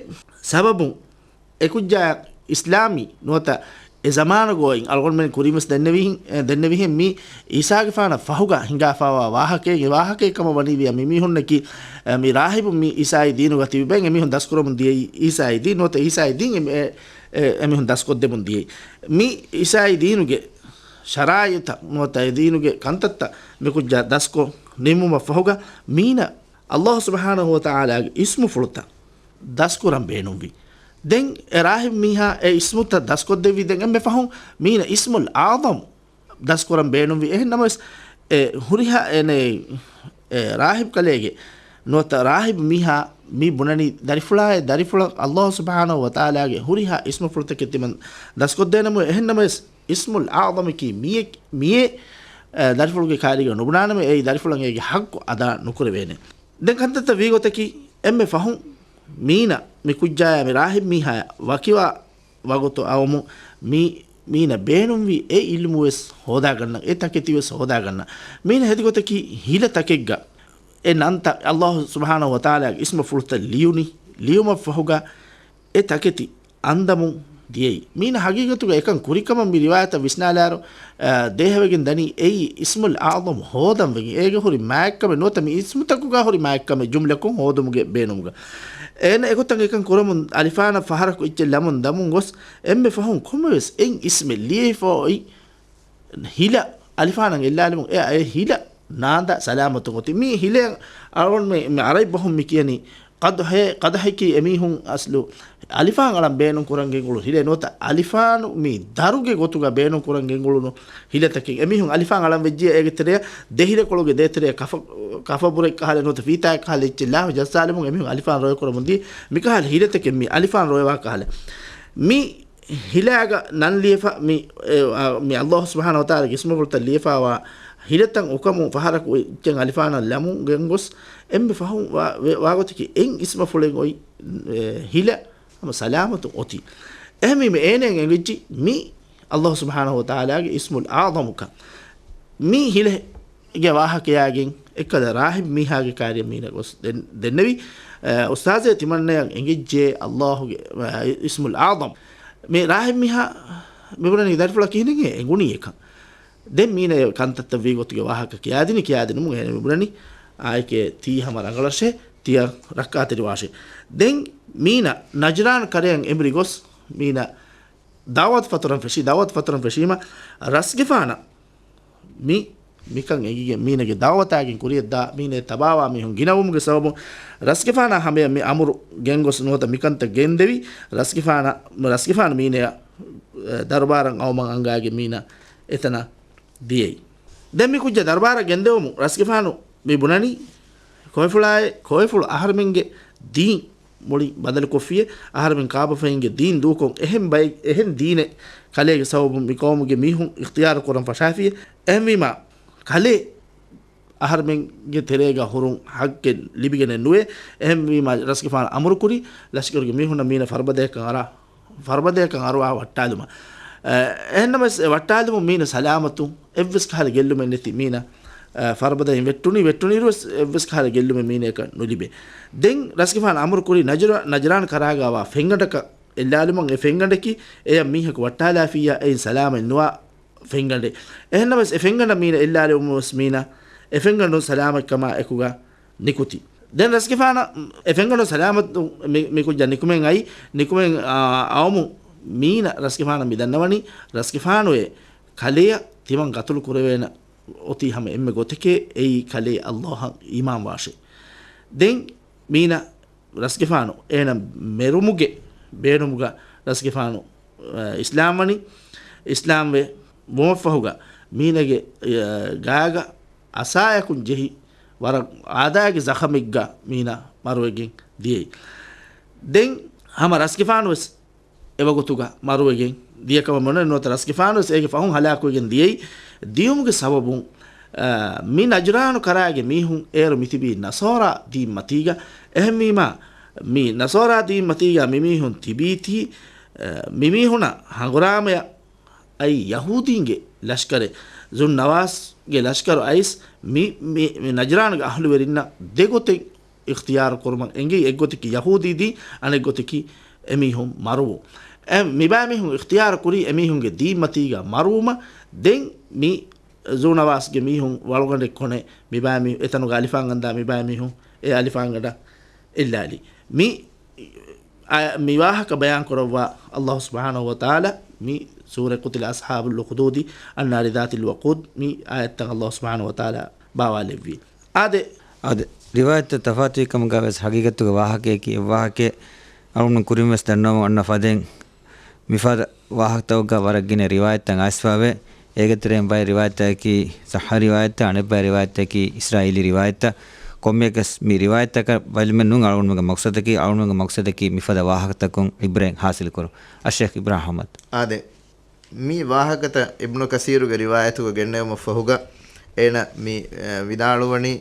ސަބަބުން އެކުއްޖާ އިސްލާމީ ނުވަތަ އެ ޒަމާނުގަ އޮތް އަޅުގަނޑުމެން ކުރިންވެސް ދެންނެވިހެން، އެ، ދެންނެވިހެން މި އީސާގެފާނަށް ފަހުގަ ހިނގާފާވާ ވާހަކައެއް، އެ ވާހަކައެއް ކަމަށް ވަނީވިޔަ މި މީހުންނަކީ، އެ، މި ރާހިބު މި އީސާއީ ދީނުގަ ތިބި ބައެއް އެމީހުން ދަސްކުރަމުން ދިޔައީ އީސާއީ ދީން ނުވަތަ އީސާއީ ދީން އެ، އެ، އެ، އެމީހުން ދަސްކޮށްދެމުން ދިޔައީ. މި އީސާއީ ދީނުގެ ޝަރާއިތަށް ނުވަތަ އެ ދީނުގެ ކަންތައްތައް މި ކުއްޖާ ދަސްކޮށް ނިންމުމަށް ފަހުގަ މީނަ އައްލާހު ސުބްޙާނަހު ވަތަޢާލާގެ އިސްމުފުޅުތައް ދަސްކުރަން ބޭނުންވި. ދެން އެ ރާހިބް މީހާ އެ އިސްމުތައް ދަސްކޮށްދެއްވި. ދެން އެންމެ ފަހުން މީނަ އިސްމުލް އަޢްޒަމް ދަސްކުރަން ބޭނުންވި. އެހެން ނަމަވެސް އެ ހުރިހާ އެނެ، އެ ރާހިބް ކަލޭގެ ނުވަތަ ރާހިބް މީހާ މި ބުނަނީ ދަރިފުޅާއެ ދަރިފުޅަށް އައްލާހު ސުބްޙާނަހު ވަތަޢާލާގެ ހުރިހާ އިސްމުފުޅުތަކެއް ތިމަން ދަސްކޮށްދޭނަމު. އެހެން ނަމަވެސް އިސްމުލް އަޢްޒަމަކީ މިއެ-، މިއޭ، އެ، ދަރިފުޅުގެ ކާރީގަ ނުބުނާނަމޭ އެއީ ދަރިފުޅަށް އޭގެ ޙައްޤު އަދާ ނުކުރެވޭނެ. ދެން ކަންތައްތައް ވީގޮތަކީ، އެންމެ ފަހުން މީނަ މި ކުއްޖާޔާ މި ރާހިބް މީހާޔާ ވަކިވާ ވަގުތު އައުމުން މީ-، މީނަ ބޭނުންވީ އެ ޢިލްމުވެސް ހޯދާގަންނަން، އެ ތަކެތިވެސް ހޯދާގަންނަން. މީނަ ހެދިގޮތަކީ ހިލަ ތަކެއްގަ އެ ނަންތައް އައްލާހު ސުބްޙާނަހު ވަތަޢާލާގެ އިސްމުފުޅުތައް ލިޔުނީ، ލިޔުމަށްފަހުގަ އެ ތަކެތި އަންދަމުން ދިޔައީ. މީނަ ހަގީގަތުގަ އެކަން ކުރިކަމަށް މި ރިވާޔަތަށް ވިސްނާލާއިރު، އާ، ދޭހަވެގެން ދަނީ އެއީ އިސްމުލް އަޢްޒަމް ހޯދަން ވެގެން. އޭގެ ހުރި މާތްކަމެއް ނުވަތަ މި އިސްމުތަކުގަ ހުރި މާތްކަމެއް ޖުމްލަކޮށް ހޯދުމުގެ ބޭނުމުގަ. އޭނަ އެގޮތަށް އެކަން ކުރަމުން އަލިފާނަށް ފަހަރަކު އެއްޗެއް ލަމުން ދަމުން ގޮސް އެންމެ ފަހުން ކޮންމެވެސް އެއް އިސްމެއް ލިޔެފަ އޮތް ހިލަ އަލިފާނަށް އެއްލާލެމުން އެ، އެ ހިލަ ނާނދާ ސަލާމަތުން އޮތީ. މީ ހިލައަށް އަޅުގަނޑު މި، މި އަރަބި ބަހުން މި ކިޔަނީ ޤަދަހެއް، ޤަދަހަކީ އެމީހުން އަސްލު އަލިފާން އަޅަން ބޭނުން ކުރަން ގެންގުޅުނު ހިލެއް ނުވަތަ އަލިފާނު މި ދަރުގެ ގޮތުގަ ބޭނުން ކުރަން ގެންގުޅުނު ހިލަތަކެއް. އެމީހުން އަލިފާން އަޅަން ވެއްޖިއްޔާ އޭގެ ތެރެއަށް ދެހިލަކޮޅުގެ ދޭތެރެއަށް ކަފަ، ކަފަބުރެއް ކަހަލަ ނުވަތަ ފީތާއެއް ކަހަލަ އެއްޗެއް ލާފަ ޖައްސާލެމުން އެމީހުން އަލިފާން ރޯތް ކުރަމުން ދިޔަ. މިކަހަލަ ހިލަތަކެއް މި އަލިފާން ރޯތްވާ ކަހަލަ. މި ހިލާގަ ނަން ލިޔެފަ މި، އެ، އާ، މި ﷲ ސުބްޙާނަހޫ ވަތަޢާލާގެ އިސްމުފުޅުތައް ލިޔެފަވާ ހިލަތައް އުކަމުން ފަހަރަކު އެއްޗެއް އަލިފާނަށް ލަމުން ގެންގޮސް އެންމެ ފަހުން ވާ، ވެ، ވާގޮތަކީ އެއް އިސްމަފުޅެއް އޮތް، އެ، ހިލަ ހަމަ ސަލާމަތުން އޮތީ. އެހެންވީމަ އޭނައަށް އެނގިއްޖި މި ﷲ ސުބްޙާނަހޫ ވަތަޢާލާގެ އިސްމުލް އަޢްޒަމުކަން. މި ހިލަ ގެ ވާހަކަޔާގެން އެއްކަލަ ރާހިބް މީހާގެ ކާރިއަށް މީނަ ގޮސް ދެން، ދެންނެވި، އަ، އުސްތާޒޭ ތިމަންނަޔަށް އެނގިއްޖެ ﷲ ގެ، އަ، އިސްމުލް އަޢްޒަމް. މި ރާހިބް މީހާ މި ބުނަނީ ދަރިފުޅަށް ކިހިނެއް އެނގުނީ އެކަން. ދެން މީނަ އެ ކަންތައްތައް ވީ ގޮތުގެ ވާހަކަ ކިޔާދިނި، ކިޔާދިނުމުން އޭނަ މި ބުނަނީ އާއެކޭ ތީ ހަމަ ރަނގަޅަށޭ، ތިޔަ ރައްކާތެރިވާށޭ. ދެން މީނަ ނަޖްރާން ކަރަޔަށް އެނބުރި ގޮސް މީނަ ދަޢުވަތު ފަތުރަން ފެށީ، ދަޢުވަތު ފަތުރަން ފެށީމަ ރަސްގެފާނަށް މި، މިކަން އެނގިގެން މީނަގެ ދަޢުވަތާގެން ކުރިޔަށްދާ މީނަ ތަބާވާ މީހުން ގިނަވުމުގެ ސަބަބުން ރަސްގެފާނާ ހަމަޔަށް މި އަމުރު ގެންގޮސް ނުވަތަ މިކަންތައް ގެންދެވި ރަސްގެފާނަށް، ރަސްގެފާނު މީނަޔަށް، އެ، ދަރުބާރަށް އައުމަށް އަންގާގެން މީނަ އެތަނަށް ދިޔައީ. ދެން މި ކުއްޖާ ދަރުބާރަށް ގެންދެވުމުން ރަސްގެފާނު މި ބުނަނީ ކޮއެފުޅާއޭ، ކޮއެފުޅު އަހަރެމެންގެ ދީން މުޅި ބަދަލުކޮށްފިޔޭ، އަހަރެމެން ކާބަފަހިންގެ ދީން ދޫކޮށް އެހެން ބައެއް، އެހެން ދީނެއް ކަލޭގެ ސަބަބުން މި ޤައުމުގެ މީހުން އިޚްތިޔާރު ކުރަން ފަށާފިޔޭ. އެހެންވީމާ، ކަލޭ އަހަރެމެންގެ ތެރޭގަ ހުރުން ޙައްޤެއް ލިބިގެނެއް ނުވޭ. އެހެންވީމާ، ރަސްގެފާނު އަމުރުކުރީ، ލަޝްކަރުގެ މީހުންނަށް މީނަ ފަރުބަދަޔަކަށް އަރާ، ފަރުބަދަޔަކަށް އަރުވާ ވައްޓާލުމަށް. އެ، އެހެންނަމަވެސް، އެ ވައްޓާލުމުން މީނަ ސަލާމަތުން އެއްވެސް ކަހަލަ ގެއްލުމެއް ނެތި މީނަ، އެ، ފަރުބަދައިން ވެއްޓުނީ، ވެއްޓުނިއިރުވެސް އެއްވެސް ކަހަލަ ގެއްލުމެއް މީނަޔަކަށް ނުލިބޭ. ދެން ރަސްގެފާނު އަމުރުކުރީ ނަޖްރާ، ނަޖްރާން ކަރާގަވާ ފެންގަނޑަކަށް އެއްލާލުމަށް. އެ ފެންގަނޑަކީ އެޔަށް މީހަކު ވައްޓާލާފިއްޔާ އެއިން ސަލާމަތް ނުވާ ފެންގަނޑެއް. އެހެންނަމަވެސް، އެ ފެންގަނޑަށް މީނަ އެއްލާލެވުމަށްވެސް މީނަ އެ ފެންގަނޑުން ސަލާމަތްކަމާ އެކުގަ ނިކުތީ. ދެން ރަސްގެފާނަށް އެ ފެންގަނޑުން ސަލާމަތު މި، މި ކުއްޖާ ނިކުމެން އައި، ނިކުމެން، އާ، އައުމު މީނަ ރަސްގެފާނަށް މި ދަންނަވަނީ، ރަސްގެފާނުއޭ ކަލެޔަށް ތިމަން ގަތުލު ކުރެވޭނަ އޮތީ ހަމަ އެންމެ ގޮތެކޭ، އެއީ ކަލޭ ﷲ އަށް އީމާންވާށޭ. ދެން މީނަ ރަސްގެފާނު އޭނަ މެރުމުގެ ބޭނުމުގަ ރަސްގެފާނު، އަ، އިސްލާމްވަނީ. އިސްލާމްވެ ވުމަށްފަހުގަ މީނަގެ، އަ، ގާގަ އަސާޔަކުން ޖެހި ވަރަށް އާދައިގެ ޒަޚަމެއްގަ މީނަ މަރުވެގެން ދިޔައީ. ދެން ހަމަ ރަސްގެފާނުވެސް އެވަގުތުގަ މަރުވެގެން ދިޔަކަމަށް މޮނެ ނުވަތަ ރަސްގެފާނުވެސް އޭގެ ފަހުން ހަލާކުވެގެން ދިޔައީ. ދިޔުމުގެ ސަބަބުން، އަ، މި ނަޖްރާނު ކަރާގެ މީހުން އޭރު މިތިބީ ނަޞާރާ ދީން މަތީގަ. އެހެންވީމާ، މި ނަޞާރާ ދީން މަތީގަ މިމީހުން ތިބީތީ، އަ، މިމީހުނަށް ހަނގުރާމަޔަށް އައި ޔަހޫދީންގެ ލަޝްކަރެއް، ޒުން ނަވާސްގެ ލަޝްކަރު އައިސް މި، މި، މި ނަޖްރާނުގެ އަހުލުވެރިންނަށް ދެގޮތެއް އިޚްތިޔާރު ކުރުމަށް އެނގި، އެއްގޮތަކީ ޔަހޫދީ ދީން، އަނެއްގޮތަކީ އެމީހުން މަރުވުން. އެ މިބައިމީހުން އިޚްތިޔާރު ކުރީ އެމީހުންގެ ދީން މަތީގަ މަރުވުމަށް. ދެން މި ޒޫނަވާސްގެ މީހުން ވަޅުގަނޑެއް ކޮނެ މިބައިމީ، އެތަނުގަ އަލިފާން ގަންދާ މިބައިމީހުން އެ އަލިފާން ގަނޑަށް އެއްލާލި. މި، އަ، މި ވާހަކަ ބަޔާން ކުރައްވާ ﷲ ސުބްޙާނަހޫ ވަތަޢާލާ މި ސޫރަ ޤުތިލަ އަޞްޙާބުލް އުޚްދޫދި، އައްނާރި ޛާތިލް ވަޤޫދް މި އާޔަތްތައް ﷲ ސުބްޙާނަހޫ ވަތަޢާލާ ބާވާލެއްވީ. އާދެ، އާދެ، ރިވާޔަތްތައް ތަފާތުވި ކަމުގަ ވެސް ހަގީގަތުގެ ވާހަކަޔަކީ އެއްވާހަކައެއް. އަޅުގަނޑު ކުރިން ވެސް ދަންނަވަމުން އަންނަ ފަދައިން މިފަދަ ވާހަކަތަކުގަ ވަރަށް ގިނަ ރިވާޔަތްތައް އައިސްފަވޭ. އޭގެ ތެރެއިން ބައެއް ރިވާޔަތްތަކަކީ ޞައްޙަ ރިވާޔަތްތައް، އަނެއްބައި ރިވާޔަތްތަކަކީ އިސްރާއީލީ ރިވާޔަތްތައް. ކޮންމެއަކަސް މި ރިވާޔަތްތަކަށް ބަލުމެއް ނޫން. އަޅުގަނޑުމެންގެ މަޤްޞަދަކީ، އަޅުގަނޑުމެންގެ މަޤްޞަދަކީ މިފަދަ ވާހަކަތަކުން ޢިބްރަތް ޙާޞިލު ކުރުން. އައްޝޭޚް އިބްރާހިމް އަޙްމަދު. އާދެ. މި ވާހަކަތައް އިބްނު ކަސީރުގެ ރިވާޔަތުގަ ގެންނެވުމަށްފަހުގަ، އޭނަ މި، އެ، ވިދާޅުވަނީ،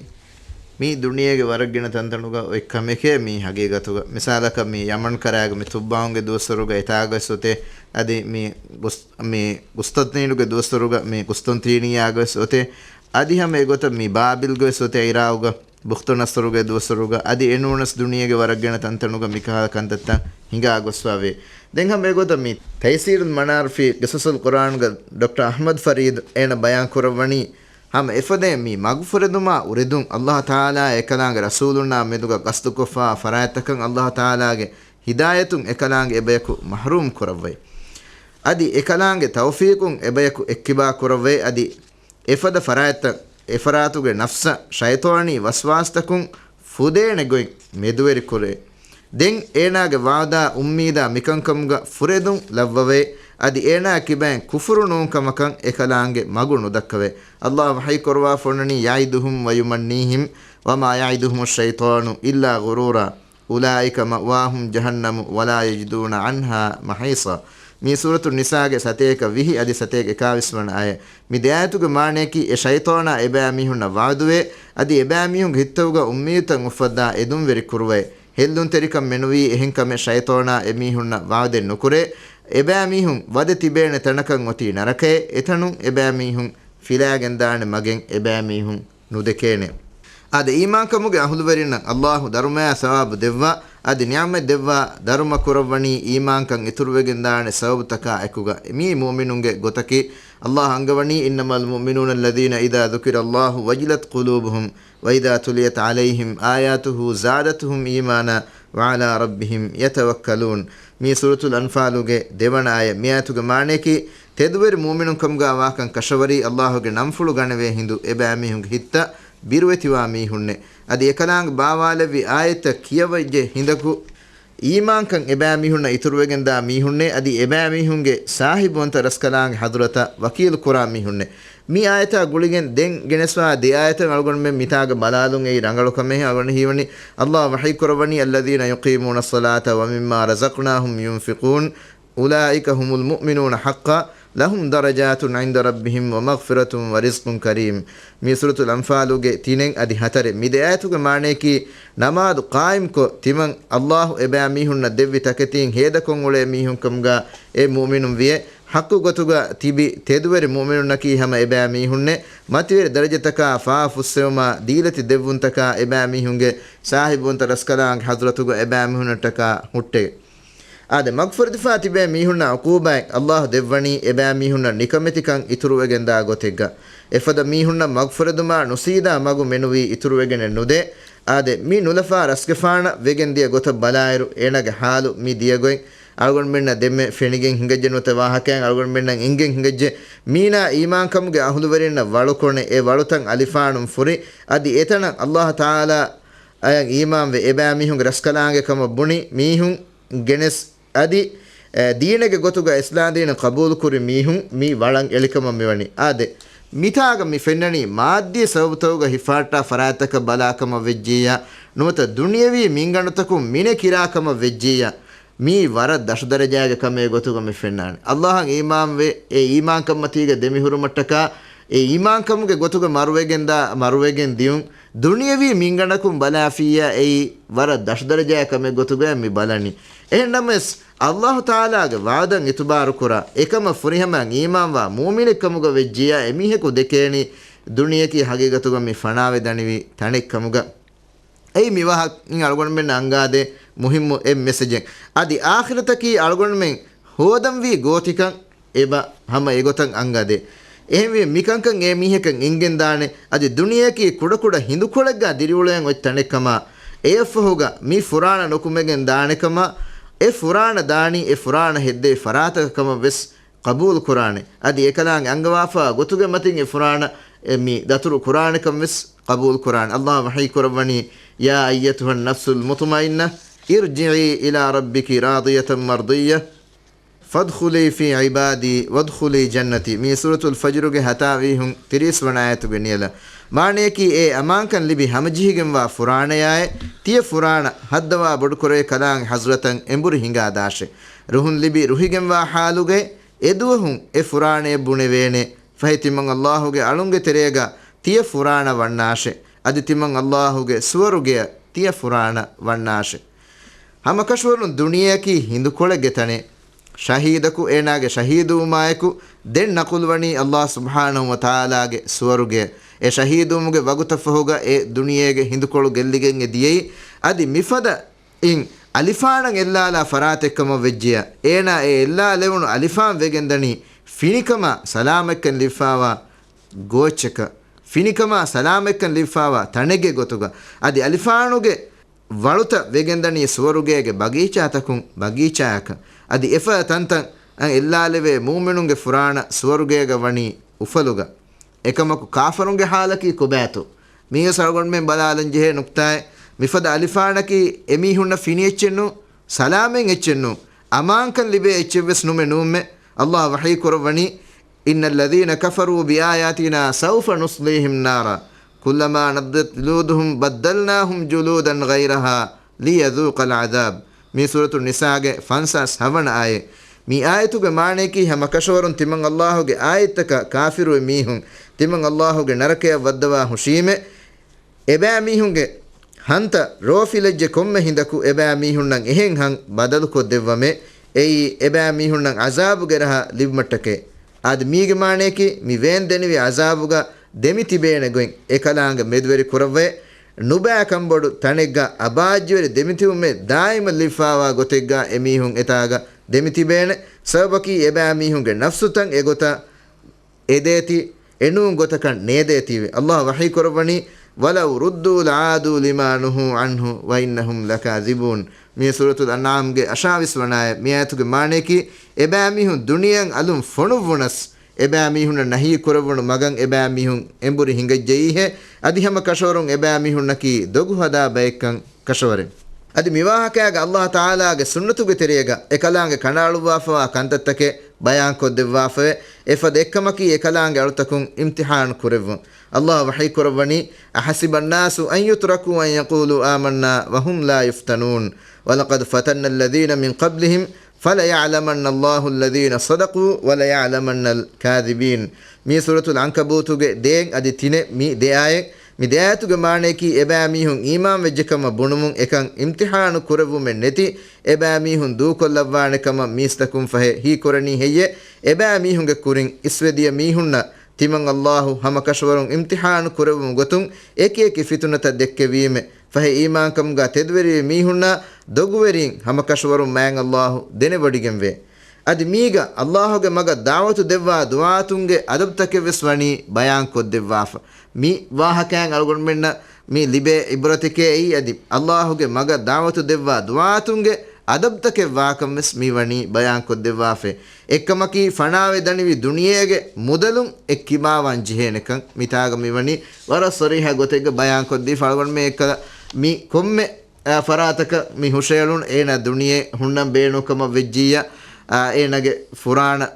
މީ ދުނިޔޭގެ ވަރަށް ގިނަ ތަންތަނުގަ އޮތް ކަމެކޭ މީ ހަގީގަތުގަ. މިސާލަކަށް މީ ޔަމަން ކަރާގެ މި ތުއްބާއުންގެ ދުވަސްވަރުގަ އެތާގަވެސް އޮތޭ، އަދި މީ ގުސް-، މީ ގުސްތަންތީނުގެ ދުވަސްވަރުގަ މީ ގުސްތަންތީނިއްޔާގަވެސް އޮތޭ، އަދި ހަމަ އެގޮތަށް މީ ބާބިލްގަވެސް އޮތޭ ޢިރާޤުގަ. ބުޚްތުނަޞްރުގެ ދުވަސްވަރުގަ އަދި އެނޫނަސް ދުނިޔޭގެ ވަރަށް ގިނަ ތަންތަނުގަ މިކަހަލަ ކަންތައްތައް ހިނގާ ގޮސްފަވޭ. ދެން ހަމަ އެގޮތަށް މި ތައިސީރުލް މަނާރު ފީ ޤިޞަޞުލް ޤުރްއާންގަ ޑޮކްޓަރ އަޙްމަދު ފަރީދު އޭނަ ބަޔާން ކުރައްވަނީ، ހަމަ އެފަދައިން މި މަގުފުރެދުމާ އުރެދުން ﷲ ތަޢާލާ އެކަލާނގެ ރަސޫލުންނާ މެދުގަ ގަސްދުކޮށްފާ ފަރާތްތަކަށް ﷲ ތަޢާލާގެ ހިދާޔަތުން އެކަލާނގެ އެބަޔަކު މަޙްރޫމް ކުރައްވައި. އަދި އެކަލާނގެ ތައުފީޤުން އެބަޔަކު އެއްކިބާ ކުރައްވައި. އަދި އެފަދަ ފަރާތްތައް އެފަރާތުގެ ނަފްސަށް ޝައިޠާނީ ވަސްވާސްތަކުން ފުދޭނެ ގޮތް މެދުވެރިކުރޭ. ދެން އޭނާގެ ވާދާ އުއްމީދާ މިކަންކަމުގަ ފުރެދުން ލައްވަވޭ. އަދި އޭނާ ކިބައިން ކުފުރު ނޫން ކަމަކަށް އެކަލާނގެ މަގު ނުދައްކަވޭ. ﷲ ވަޙީ ކުރައްވާފަ އޮންނަނީ، يعدهم ويمنيهم وما يعدهم الشيطان إلا غرورا. أولئك مأواهم جهنم ولا يجدون عنها محيصا. މީ ސޫރަތު ނިސާގެ ސަތޭކަ ވިހި އަދި ސަތޭކަ އެކާވީސް ވަނަ އާޔަތް. މި ދެ އާޔަތުގެ މާނަޔަކީ އެ ޝައިޠާނާ އެބައިމީހުންނަށް ވަޢުދުވޭ، އަދި އެބައިމީހުންގެ ހިތްތަކުގަ އުއްމީދުތައް އުފައްދާ އެދުންވެރި ކުރުވައި. ހެއްލުންތެރިކަން މެނުވީ އެހެން ކަމެއް ޝައިޠާނާ އެމީހުންނަށް ވަޢުދެއް ނުކުރޭ. އެބައިމީހުން ވަދެ ތިބޭނެ ތަނަކަށް އޮތީ ނަރަކައެއް، އެތަނުން އެބައިމީހުން ފިލާގެންދާނެ މަގެއް އެބައިމީހުން ނުދެކޭނެ. އާދެ، އީމާންކަމުގެ އަހުލުވެރިންނަށް ﷲ ދަރުމަޔާ ސަވާބު ދެއްވާ، އަދި ނިޢުމަތް ދެއްވާ، ދަރުމަ ކުރައްވަނީ އީމާންކަން އިތުރުވެގެންދާނެ ސަބަބުތަކާ އެކުގަ. މީ މުއުމިނުންގެ ގޮތަކީ. ﷲ އަންގަވަނީ، إنما المؤمنون الذين إذا ذكر الله وجلت قلوبهم وإذا تليت عليهم آياته زادتهم إيمانا وعلى ربهم يتوكلون. މީ ސޫރަތުލް އަންފާލުގެ ދެވަނަ އާޔަތް. މި އާޔަތުގެ މާނަޔަކީ، ތެދުވެރި މުއުމިނުންކަމުގާ ވާކަން ކަށަވަރީ ﷲގެ ނަންފުޅު ގަނެވޭ ހިނދު އެބައިމީހުންގެ ހިތްތައް ބިރުވެތިވާ މީހުންނޭ. އަދި އެކަލާނގެ ބާވާލެއްވި އާޔަތްތައް ކިޔަވައްޖެ ހިނދަކު އީމާންކަން އެބައިމީހުންނަށް އިތުރުވެގެންދާ މީހުންނޭ، އަދި އެބައިމީހުންގެ ސާހިބުވަންތަ ރަސްކަލާނގެ ޙަޟްރަތަށް ވަކީލު ކުރާ މީހުންނޭ. މި އާޔަތާ ގުޅިގެން ދެން ގެނެސްވާ ދެ އާޔަތަށް އަޅުގަނޑުމެން މިތާގަ ބަލާލުން އެއީ ރަނގަޅު ކަމެއް. އަޅުގަނޑު ހީވަނީ، ﷲ ވަޙީ ކުރައްވަނީ، الذين يقيمون الصلاة ومما رزقناهم ينفقون أولئك هم المؤمنون حقا لهم درجات عند ربهم ومغفرة ورزق كريم. މީ ސޫރަތުލް އަންފާލުގެ ތިނެއް އަދި ހަތަރެއް. މި ދެ އާޔަތުގެ މާނަޔަކީ، ނަމާދު ޤާއިމްކޮށް ތިމަން ﷲ އެބައިމީހުންނަށް ދެއްވި ތަކެތީން ހޭދަކޮށް އުޅޭ މީހުންކަމުގާ އެ މުއުމިނުން ވިޔޭ. ޙައްޤު ގޮތުގަ ތިބި ތެދުވެރި މުއުމިނުންނަކީ ހަމަ އެބައިމީހުންނޭ. މަތިވެރި ދަރަޖަތަކާ ފާފުއްސެވުމާ ދީލަތި ދެއްވުންތަކާ އެބައިމީހުންގެ ސާހިބުވަންތަ ރަސްކަލާނގެ ޙަޟްރަތުގަ އެބައިމީހުންނަށްޓަކާ ހުއްޓެވެ. އާދެ، މަގުފުރެދިފާ ތިބޭ މީހުންނަށް ޢުޤޫބާތް ﷲ ދެއްވަނީ އެބައިމީހުންނަށް ނިކަމެތިކަން އިތުރުވެގެންދާ ގޮތެއްގަ. އެފަދަ މީހުންނަށް މަގުފުރެދުމާ ނުސީދާ މަގު މެނުވީ އިތުރުވެގެނެއް ނުދޭ. އާދެ، މި ނުލަފާ ރަސްގެފާނަށް ވެގެންދިޔަ ގޮތަށް ބަލާއިރު، އޭނާގެ ޙާލު މި ދިޔަ ގޮތް އަޅުގަނޑުމެންނަށް ދެންމެ ފެނިގެން ހިނގައްޖެ ނުވަތަ ވާހަކައިން އަޅުގަނޑުމެންނަށް އިނގެން ހިނގައްޖެ. މީނާ އީމާންކަމުގެ އަހުލުވެރިންނަށް ވަޅުކޮނެ އެ ވަޅުތައް އަލިފާނުން ފުރި، އަދި އެތަނަށް ﷲ ތަޢާލާ އަޔަށް އީމާންވެ އެބައިމީހުންގެ ރަސްކަލާނގެ ކަމަށް ބުނި މީހުން ގެނެސް އަދި، އެ، ދީނެއްގެ ގޮތުގަ އިސްލާމްދީނު ޤަބޫލުކުރި މީހުން މި ވަޅަށް އެޅިކަމަށް މިވަނީ. އާދެ، މިތާގަ މި ފެންނަނީ މާއްދީ ސަބަބުތަކުގަ ހިފަހައްޓާ ފަރާތްތަކަށް ބަލާކަމަށް ވެއްޖިއްޔާ، ނުވަތަ ދުނިޔަވީ މިންގަނޑުތަކުން މިނެ ކިރާކަމަށް ވެއްޖިއްޔާ، މީ ވަރަށް ދަށުދަރަޖާގެ ކަމެއް ގޮތުގަ މި ފެންނާނެ. ﷲ އަށް އީމާންވެ، އެ އީމާންކަންމަތީގަ ދެމިހުރުމަށްޓަކާ، އެ އީމާންކަމުގެ ގޮތުގަ މަރުވެގެންދާ، މަރުވެގެން ދިޔުން، ދުނިޔަވީ މިންގަނޑަކުން ބަލާފިއްޔާ އެއީ ވަރަށް ދަށުދަރަޖާ ކަމެއް ގޮތުގަ މި ބަލަނީ. އެހެންނަމަވެސް، ﷲ ތަޢާލާގެ ވަޢުދަށް އިތުބާރުކުރާ، އެކަމަށް ފުރިހަމައަށް އީމާންވާ މުއުމިނެއްކަމުގަ ވެއްޖިއްޔާ އެމީހަކު ދެކޭނީ ދުނިޔެއަކީ ހަގީގަތުގަ މި ފަނާވެ ދަނިވި ތަނެއްކަމުގަ. އެއީ މި ވާހަކައިން އަޅުގަނޑުމެންނަށް އަންގާދޭ މުހިއްމު އެއް މެސެޖެއް. އަދި އާޚިރަތަކީ އަޅުގަނޑުމެން ހޯދަންވީ ގޯތިކަން އެބަ ހަމަ އެގޮތަށް އަންގާދޭ. އެހެންވެ މިކަންކަން އެ މީހަކަށް އިނގެންދާނެ. އަދި ދުނިޔެއަކީ ކުޑަކުޑަ ހިނދުކޮޅެއްގާ ދިރިއުޅޭން އޮތް ތަނެއްކަމާ، އެއަށްފަހުގަ މި ފުރާނަ ނުކުމެގެން ދާނެކަމާ، އެ ފުރާނަ ދާނީ އެ ފުރާނަ ހެއްދެވި ފަރާތަކަށް ކަމަށް ވެސް ޤަބޫލު ކުރާނެ. އަދި އެކަލާނގެ އަންގަވާފާ ގޮތުގެ މަތިން އެ ފުރާނަ އެ މި ދަތުރު ކުރާނެކަން ވެސް ޤަބޫލު ކުރާނެ. ﷲ ވަޙީ ކުރައްވަނީ، يا أيتها النفس المطمئنة ارجعي إلى ربك راضية مرضية فادخلي في عبادي وادخلي جنتي. މީ ސޫރަތުލް ފަޖްރުގެ ހަތާވީހުން ތިރީސް ވަނަ އާޔަތުގެ ނިޔަލަށް. މާނަޔަކީ، އޭ އަމާންކަން ލިބި ހަމަޖެހިގެންވާ ފުރާނަޔާއޭ، ތިޔަ ފުރާނަ ހައްދަވާ ބޮޑުކުރޭ ކަލާނގެ ޙަޟްރަތަށް އެނބުރި ހިނގާދާށޭ. ރުހުން ލިބި ރުހިގެންވާ ޙާލުގައި އެދުވަހުން އެ ފުރާނަޔަށް ބުނެވޭނެ. ފަހެ ތިމަން ﷲ ގެ އަޅުންގެ ތެރޭގަ ތިޔަ ފުރާނަ ވަންނާށެ. އަދި ތިމަން ﷲ ގެ ސުވަރުގެއަށް ތިޔަ ފުރާނަ ވަންނާށެ. ހަމަކަށަވަރުން ދުނިޔެއަކީ ހިނދުކޮޅެއްގެ ތަނެއް. ޝަހީދަކު އޭނާގެ ޝަހީދުވުމާއެކު ދެން ނަޤުލުވަނީ ﷲ ސުބްޙާނަހޫ ވަތަޢާލާގެ ސުވަރުގެއަށް. އެ ޝަހީދުވުމުގެ ވަގުތަށްފަހުގަ އެ ދުނިޔޭގެ ހިނދުކޮޅު ގެއްލިގެން އެ ދިޔައީ. އަދި މިފަދަ އިން އަލިފާނަށް އެއްލާލާ ފަރާތެއްކަމަށް ވެއްޖިޔާ، އޭނާ އެ އެއްލާލެވުނު އަލިފާން ވެގެންދަނީ ފިނިކަމާ ސަލާމަތްކަން ލިބިފާވާ ގޯއްޗަކަށް، ފިނިކަމާ ސަލާމަތްކަން ލިބިފާވާ ތަނެއްގެ ގޮތުގަ. އަދި އަލިފާނުގެ ވަޅުތައް ވެގެންދަނީ ސުވަރުގޭގެ ބަގީޗާތަކުން ބަގީޗާއަކަށް. އަދި އެފަދަ ތަންތަން އަށް އެއްލާލެވޭ މުއުމިނުންގެ ފުރާނަ ސުވަރުގޭގަ ވަނީ އުފަލުގަ. އެކަމަކު ކާފަރުންގެ ޙާލަކީ ކޮބާތޯ؟ މީގެ ސަރުގޮންމެން ބަލާލަން ޖެހޭ ނުކްތާއެއް. މިފަދަ އަލިފާނަކީ އެމީހުންނަށް ފިނި އެއްޗެއް ނޫން، ސަލާމަތް އެއްޗެއް ނޫން، އަމާންކަން ލިބޭ އެއްޗެއްވެސް ނުމެ ނޫންމެ. ﷲ ވަޙީ ކުރައްވަނީ، إن الذين كفروا بآياتنا سوف نصليهم نارا كلما نضجت جلودهم بدلناهم جلودا غيرها ليذوقوا العذاب. މީ ސޫރަތު ނިސާގެ ފަންސާސް ހަވަނަ އާޔަތް. މި އާޔަތުގެ މާނަޔަކީ، ހަމަ ކަށަވަރުން ތިމަން ﷲގެ އާޔަތްތަކަށް ކާފިރުވި މީހުން ތިމަން ﷲގެ ނަރަކަޔަށް ވައްދަވާ ހުށީމެ. އެބައިމީހުންގެ ހަންތައް ރޯފިލައްޖެ ކޮންމެ ހިނދަކު އެބައިމީހުންނަށް އެހެން ހަން ބަދަލުކޮށްދެއްވަމޭ. އެއީ އެބައިމީހުންނަށް ޢަޒާބުގެ ރަހަ ލިބުމަށްޓަކައި. އަދި މީގެ މާނަޔަކީ، މި ވޭން ދެނިވި ޢަޒާބުގަ ދެމިތިބޭނެ ގޮތް އެކަލާނގެ މެދުވެރި ކުރައްވައޭ. ނުބައި ކަންބޮޑު ތަނެއްގަ އަބާއްޖަވެރި ދެމިތިބުމެއް ދާއިމަށް ލިބިފާވާ ގޮތެއްގަ އެމީހުން އެތާގަ ދެމިތިބޭނެ. ސަބަބަކީ އެބައިމީހުންގެ ނަފްސުތައް އެގޮތަށް އެދޭތީ، އެނޫން ގޮތަކަށް ނޭދޭތީވެ. ﷲ ވަޙީ ކުރައްވަނީ، ولو ردوا لعادوا لما نهوا عنه وإنهم لكاذبون. މި ސޫރަތުލް އަންޢާމްގެ އަށާވީސް ވަނަ އާޔަތް. މި އާޔަތުގެ މާނަޔަކީ، އެބައިމީހުން ދުނިޔެއަށް އަލުން ފޮނުއްވުނަސް، އެބައިމީހުންނަށް ނަހީ ކުރެއްވުނު މަގަށް އެބައިމީހުން އެނބުރި ހިނގައްޖައީހޭ. އަދި ހަމަ ކަށަވަރުން އެބައިމީހުންނަކީ ދޮގު ހަދާ ބައެއްކަން ކަށަވަރެއް. އަދި މިވާހަކައިގަ ﷲ ތަޢާލާގެ ސުންނަތުގެ ތެރޭގަ އެކަލާނގެ ކަނޑައަޅުއްވާފަވާ ކަންތައްތަކެއް ބަޔާންކޮށްދެއްވާފަވޭ. އެފަދަ އެއްކަމަކީ އެކަލާނގެ އަޅުތަކުން އިމްތިޙާނު ކުރެއްވުން. ﷲ ވަޙީ ކުރައްވަނީ، أحسب الناس أن يتركوا أن يقولوا آمنا وهم لا يفتنون ولقد فتنا الذين من قبلهم فليعلمن الله الذين صدقوا وليعلمن الكاذبين. މީ ސޫރަތުލް ޢަންކަބޫތުގެ ދޭއް އަދި ތިނެއް މި ދެ އާޔަތް. މި ދެ އާޔަތުގެ މާނަޔަކީ، އެބައިމީހުން އީމާން ވެއްޖެކަމަށް ބުނުމުން އެކަން އިމްތިޙާނު ކުރެއްވުމެއް ނެތި، އެބައިމީހުން ދޫކޮށްލައްވާނެ ކަމަށް މީސްތަކުން ފަހެ ހީކުރަނީ ހެއްޔޭ؟ އެބައިމީހުންގެ ކުރިން އިސްވެދިޔަ މީހުންނަށް ތިމަން ﷲ ހަމަ ކަށަވަރުން އިމްތިޙާނު ކުރެއްވުމުގެ ގޮތުން އެކި އެކި ފިތުނަތައް ދެއްކެވީމެ. ފަހެ އީމާންކަމުގަ ތެދުވެރިވި މީހުންނާ ދޮގުވެރީން ހަމަ ކަށަވަރުން މާތް ﷲ ދެނެވޮޑިގެންވޭ. އަދި މީގަ ﷲގެ މަގަށް ދަޢުވަތު ދެއްވާ ދުޢާތުންގެ އަދަބުތަކެއްވެސް ވަނީ ބަޔާންކޮށްދެއްވާފަ. މި ވާހަކައިން އަޅުގަނޑުމެންނަށް މި ލިބޭ ޢިބްރަތެކޭ އެއީ. އަދި ﷲގެ މަގަށް ދަޢުވަތު ދެއްވާ ދުޢާތުންގެ އަދަބުތަކެއް ވާކަން ވެސް މި ވަނީ ބަޔާންކޮށްދެއްވާފައި. އެއްކަމަކީ، ފަނާވެ ދަނިވި ދުނިޔޭގެ މުދަލުން އެއްކިބާވާން ޖެހޭނެކަން މިތާގަ މި ވަނީ ވަރަށް ޞަރީޙަ ގޮތެއްގަ ބަޔާންކޮށްދީފަ. އަޅުގަނޑުމެން އެއްކަލަ މި ކޮންމެ، އާ، ފަރާތަކަށް މި ހުށައެޅުނު އޭނާ ދުނިޔެ ހުންނަން ބޭނުންކަމަށް ވެއްޖިއްޔާ، އާ، އޭނާގެ ފުރާނަ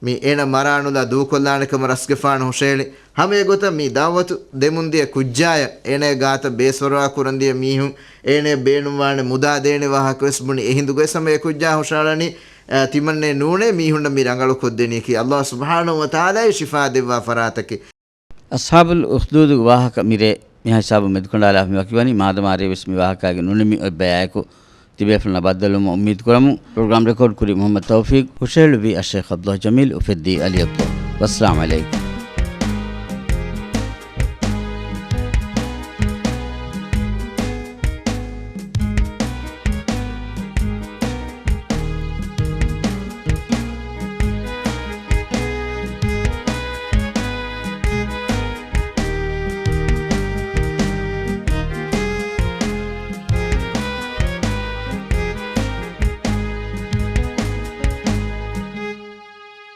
މި އޭނަ މަރާނުލާ ދޫކޮށްލާނެ ކަމަށް ރަސްގެފާނު ހުށައެޅި. ހަމައެގޮތަށް މި ދަޢުވަތު ދެމުންދިޔަ ކުއްޖާޔަށް އޭނަގެ ގާތަށް ބޭސްފަރުވާ ކުރަންދިޔަ މީހުން އޭނަ ބޭނުންވާނެ މުދާ ދޭނެ ވާހަކަ ވެސް ބުނި. އެހިނދުގައި ހަމަ އެ ކުއްޖާ ހުށައަޅަނީ، އަ، ތިމަންނެ ނޫނޭ މީހުންނަށް މި ރަނގަޅު ކޮށްދެނީކީ. ﷲ ސުބްޙާނަހޫ ވަތަޢާލާ ޝިފާ ދެއްވާ ފަރާތަކީ. އަޞްޙާބުލް އުޚްދޫދުގެ ވާހަކަ މިރޭ މިހާ ހިސާބުން މެދުކަނޑާލާފަ މި ވަކިވަނީ. މާދަމާ ރޭވެސް މި ވާހަކައިގެ ނުނިމި އޮތް ބަޔާއެކު ތިބޭފުޅުންނާ ބައްދަލުވުމަށް އުއްމީދު ކުރަމުން. ޕްރޮގްރާމް ރެކޯޑް ކުރީ މުޙައްމަދު ތައުފީޤް، ހުށަހެޅުއްވީ އައްޝައިޚް ޢަބްދުﷲ ޖަމީލް، އުފެއްދީ ޢަލީ ޢަބްދުﷲ. ވައްސަލާމް ޢަލައިކުމް.